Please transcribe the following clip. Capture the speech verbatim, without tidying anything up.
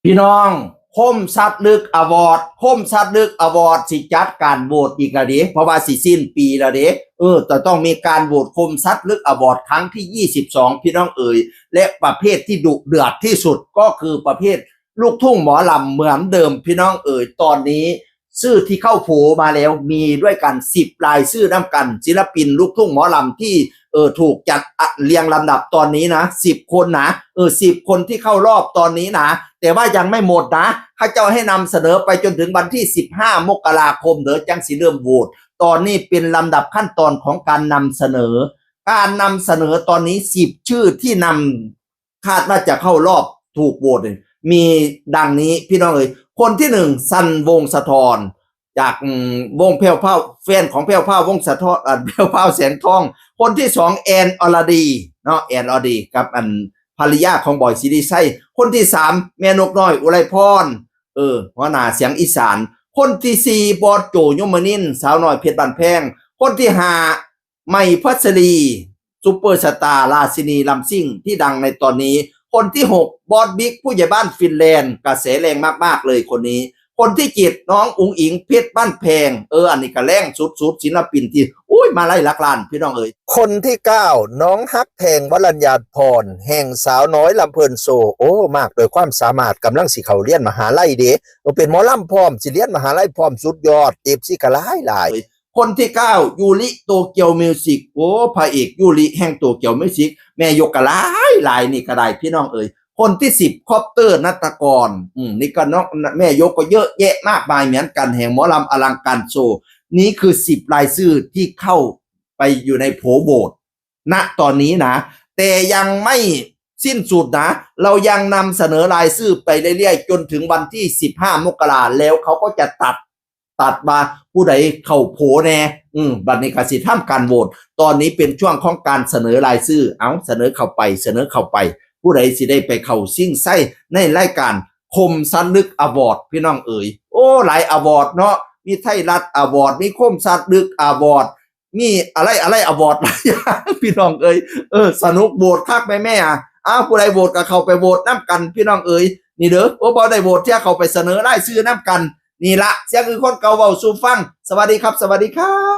พี่น้อง คมชัดลึกอวอร์ด คมชัดลึกอวอร์ด สิจัดการโหวตอีกแล้วเด้ เพราะว่าสิสิ้นปีแล้วเด้ เออ จะต้องมีการโหวตคมชัดลึกอวอร์ดครั้งที่ยี่สิบสอง พี่น้องเอ๋ย และประเภทที่ดุเดือดที่สุดก็คือประเภทลูกทุ่งหมอลำเหมือนเดิม พี่น้องเอ๋ย ตอนนี้ชื่อที่เข้าโผมาแล้วมีด้วยกันสิบรายชื่อนำกัน ศิลปินลูกทุ่งหมอลำที่ เออ ถูกจัดเรียงลำดับตอนนี้นะ สิบคนนะ เออ สิบคนที่เข้ารอบตอนนี้นะ แต่ว่ายังไม่หมดนะ เขาเจ้าให้นำเสนอไปจนถึงวันที่สิบห้ามกราคมเด้อ จั่งสิเริ่มโหวต ตอนนี้เป็นลำดับขั้นตอนของการนำเสนอ การนำเสนอตอนนี้สิบชื่อที่นำ คาดว่าจะเข้ารอบถูกโหวตเนี่ยมีดังนี้ พี่น้องเอ๋ย คนที่หนึ่ง สัน วงศ์สะท้อน จาก อืม วงแพรวพราว แฟนของแพรวพราว วงศ์สะท้อน อ่า แพรวพราว แสงทอง คนที่สอง แอน อรดี เนาะ แอน อรดี กับอันภรรยาของบอย สิริชัย คนที่สาม แม่นกน้อย อุไรพร เออ หัวหน้าเสียงอีสาน คนที่สี่ บอสโจ ยมนินทร์ สาวน้อยเพชรบ้านแพง คนที่ห้า ใหม่พัชรี ซูเปอร์สตาร์ ราชินีลำซิ่งที่ดังในตอนนี้ คนที่หก บอสบิ๊ก ผู้ใหญ่บ้านฟินแลนด์ กระแสแรงมากๆเลยคนนี้ คนที่เจ็ด น้องอุ๋งอิ๋ง เพชรบ้านแพง เออ อันนี้ก็แรงสุดๆ ศิลปินที่ อุ้ย มาลัยหลักล้าน พี่น้องเอ๋ย คนที่เก้า น้องฮักแพง วรัญญาพร แห่งสาวน้อยลำเพลินโชว์ โอ้ มากโดวยความสามารถ กำลังสิเข้าเรียนมหาลัยเด้ เออ เป็นหมอลำพร้อม สิเรียนมหาลัยพร้อม สุดยอด เอฟซี ก็หลายหลาย คนที่เก้า ยูริ โตเกียวมิวสิก โอ้ พระเอกยูริแห่งโตเกียวมิวสิก แม่ยกก็หลายหลาย นี่ก็ได้ พี่น้องเอ๋ย คนที่สิบ คอปเตอร์ นัตตกร อืม นี่ก็เนาะ แม่ยกก็เยอะแยะมากมายเหมือนกัน แห่งหมอลำอลังการโชว์ นี่คือสิบรายชื่อที่เข้าไปอยู่ในโผโหวต ณ ตอนนี้นะ แต่ยังไม่สิ้นสุดนะ เรายังนำเสนอรายชื่อไปเรื่อยๆ จนถึงวันที่สิบห้ามกรา แล้วเขาก็จะตัด ตัดว่าผู้ใดเข้าโผแน่ อืม บัดนี้ก็สิทำการโหวต ตอนนี้เป็นช่วงของการเสนอรายชื่อ เอา เสนอเข้าไป เสนอเข้าไป ผู้ใดสิได้ไปเข้าชิงชัยในรายการคมชัดลึกอวอร์ด พี่น้องเอ๋ย โอ้ หลายอวอร์ดเนาะ มีไทยรัฐอวอร์ด มีคมชัดลึกอวอร์ด มีอะไรอะไรอวอร์ดหลายอย่าง พี่น้องเอ๋ย เออ สนุก โหวตคักแม่แม่อ่ะ อ้าว ผู้ใดโหวตก็เข้าไปโหวตนำกัน พี่น้องเอ๋ย นี่เด้อ โอ้ บ่ได้โหวตเที่ยเข้าไปเสนอรายชื่อนำกัน นี่ละ เสียงคือคนเก่าเว้าสู่ฟัง สวัสดีครับ สวัสดีครับ